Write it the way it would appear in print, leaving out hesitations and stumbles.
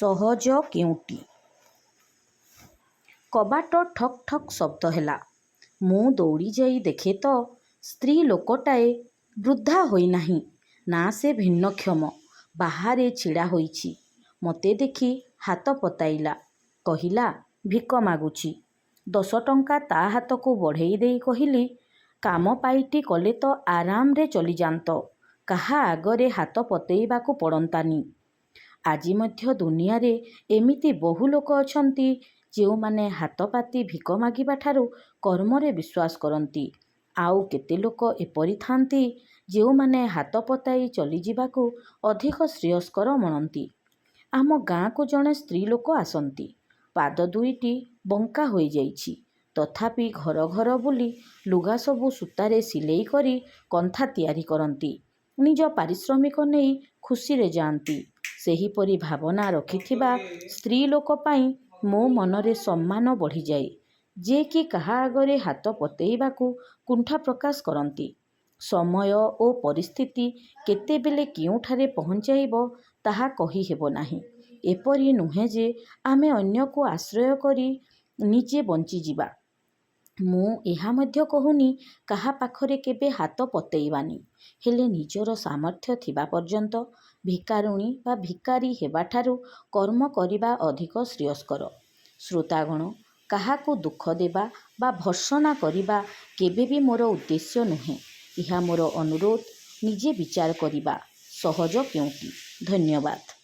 ସହଜ କେଉଁଟି? କବାଟ ଠକ୍ ଠକ୍ ଶବ୍ଦ ହେଲା। ମୁଁ ଦୌଡ଼ିଯାଇ ଦେଖେ ତ ସ୍ତ୍ରୀ ଲୋକଟାଏ, ବୃଦ୍ଧା ହୋଇନାହିଁ, ନା ସେ ଭିନ୍ନକ୍ଷମ, ବାହାରେ ଛିଡ଼ା ହୋଇଛି। ମୋତେ ଦେଖି ହାତ ପତାଇଲା। କହିଲା, ଭିକ ମାଗୁଛି। 10 ଟଙ୍କା ତା' ହାତକୁ ବଢ଼େଇ ଦେଇ କହିଲି, କାମ ପାଇଟି କଲେ ତ ଆରାମରେ ଚଳିଯାନ୍ତ, କାହା ଆଗରେ ହାତ ପତେଇବାକୁ ପଡ଼ନ୍ତାନି। ଆଜି ମଧ୍ୟ ଦୁନିଆରେ ଏମିତି ବହୁ ଲୋକ ଅଛନ୍ତି, ଯେଉଁମାନେ ହାତପାତି ଭିକ ମାଗିବାଠାରୁ କର୍ମରେ ବିଶ୍ୱାସ କରନ୍ତି। ଆଉ କେତେ ଲୋକ ଏପରି ଥାନ୍ତି, ଯେଉଁମାନେ ହାତ ପତାଇ ଚଳିଯିବାକୁ ଅଧିକ ଶ୍ରେୟସ୍କର ମଣନ୍ତି। ଆମ ଗାଁକୁ ଜଣେ ସ୍ତ୍ରୀଲୋକ ଆସନ୍ତି। ପାଦ ଦୁଇଟି ବଙ୍କା ହୋଇଯାଇଛି। ତଥାପି ଘର ଘର ବୁଲି ଲୁଗାସବୁ ସୂତାରେ ସିଲେଇ କରି କନ୍ଥା ତିଆରି କରନ୍ତି। ନିଜ ପାରିଶ୍ରମିକ ନେଇ ଖୁସିରେ ଯାଆନ୍ତି। ସେହିପରି ଭାବନା ରଖିଥିବା ସ୍ତ୍ରୀଲୋକ ପାଇଁ ମୋ ମନରେ ସମ୍ମାନ ବଢ଼ିଯାଏ, ଯେ କି କାହା ଆଗରେ ହାତ ପତେଇବାକୁ କୁଣ୍ଠା ପ୍ରକାଶ କରନ୍ତି। ସମୟ ଓ ପରିସ୍ଥିତି କେତେବେଳେ କେଉଁଠାରେ ପହଞ୍ଚାଇବ ତାହା କହି ହେବନାହିଁ। ଏପରି ନୁହେଁ ଯେ ଆମେ ଅନ୍ୟକୁ ଆଶ୍ରୟ କରି ନିଜେ ବଞ୍ଚିଯିବା। ମୁଁ ଏହା ମଧ୍ୟ କହୁନି କାହା ପାଖରେ କେବେ ହାତ ପତେଇବାନି। ହେଲେ ନିଜର ସାମର୍ଥ୍ୟ ଥିବା ପର୍ଯ୍ୟନ୍ତ ଭିକାରୁଣୀ ବା ଭିକାରୀ ହେବାଠାରୁ କର୍ମ କରିବା ଅଧିକ ଶ୍ରେୟସ୍କର। ଶ୍ରୋତାଗଣ, କାହାକୁ ଦୁଃଖ ଦେବା ବା ଭର୍ତ୍ସନା କରିବା କେବେବି ମୋର ଉଦ୍ଦେଶ୍ୟ ନୁହେଁ। ଏହା ମୋର ଅନୁରୋଧ, ନିଜେ ବିଚାର କରିବା, ସହଜ କେଉଁଟି? ଧନ୍ୟବାଦ।